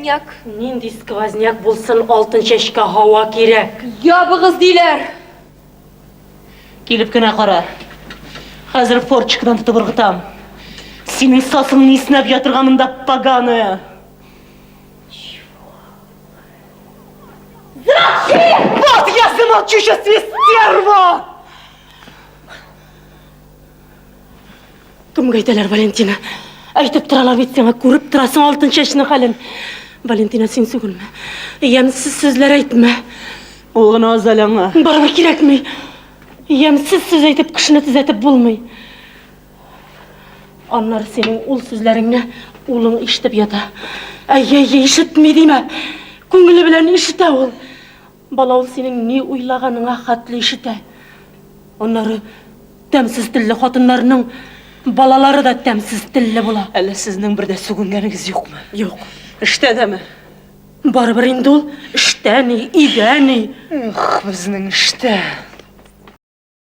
Сквозняк. Нинди сквозняк булсын, алтын чәчкә һава кирәк. Ябыгыз, диләр! Килеп кенә кара. Хәзер форчикадан тотып ыргытам. Синең сасыңны иснәп ятырга монда, поганая! Замолчи! Вот я замолчу сейчас, тебе стерва! Кемгә әйтәләр, Валентина? Әйтеп торалар бит сиңа, күреп торасың алтын чәчнең хәлен. Валентина, син сүгенмә. Ямьсез сүзләр әйтмә. Ул гына аз әле аңа. Барыбер кирәкми. Ямьсез сүз әйтеп кешене төзәтеп булмый. Аннары синең ул сүзләреңне улың ишетеп ята. Әйе, әйе, ишетми димә. Күңеле белән ишетә ул. Бала ул синең ни уйлаганыңа хәтле ишетә. Аннары тәмсез телле хатыннарның балалары да тәмсез телле була. Әллә сезнең бер дә сүгенгәнегез юкмы? Юк. Эштә дәме? Барыбер инде ул эштә ни, өйдә ни. Эх, безнең эштә.